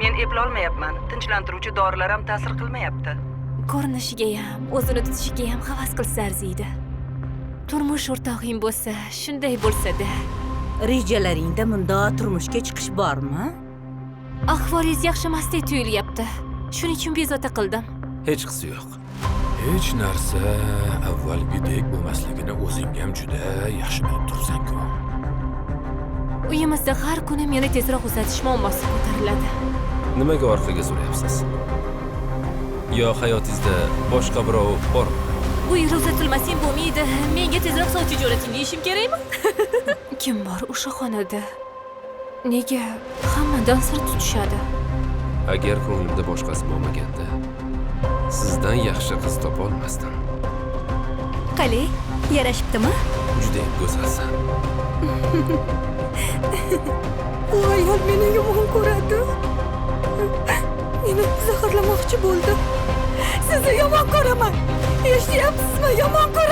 Men eplolmayapman. Tinchlantiruvchi dorilar ham ta'sir qilmayapti. Ko'rinishigayam, o'zini tutishigayam havas qilsa arziydi. Turmush o'rtog'ing bo'lsa, shunday bo'lsa-da. Rejalaringda mundoq turmushga chiqish bormi? Ahvolingiz yaxshi emasdek tuyulyapti. Shuning uchun bezovta qildim. Hechqisi yo'q. Hech narsa avvalgidek bo'lmasligini o'zing ham juda yaxshi bilib turibsan-ku. Uyimizda har kuni meni tezroq uzatish muammosi ko'tariladi. Nimaga orqaga so'rayapsiz? Yo hayotingizda boshqa birov bormi? Bu yil uzatilmasang bo'lmaydi. Menga tezroq sovchi jo'nating deyishim kerakmi? Kim bor o'sha xonada? Nega hammadan sir tutishadi? Agar ko'nglimda boshqasi bo'lmaganda, sizdan yaxshi qiz topa olmasdim. Qalay, yarashibdimi? Judayam go'zalsan. U ayol meni yomon ko'radi. Meni zaharlamoqchi bo'ldi. Sizni yomon ko'raman. Eshityapsizmi? Yomon ko'raman.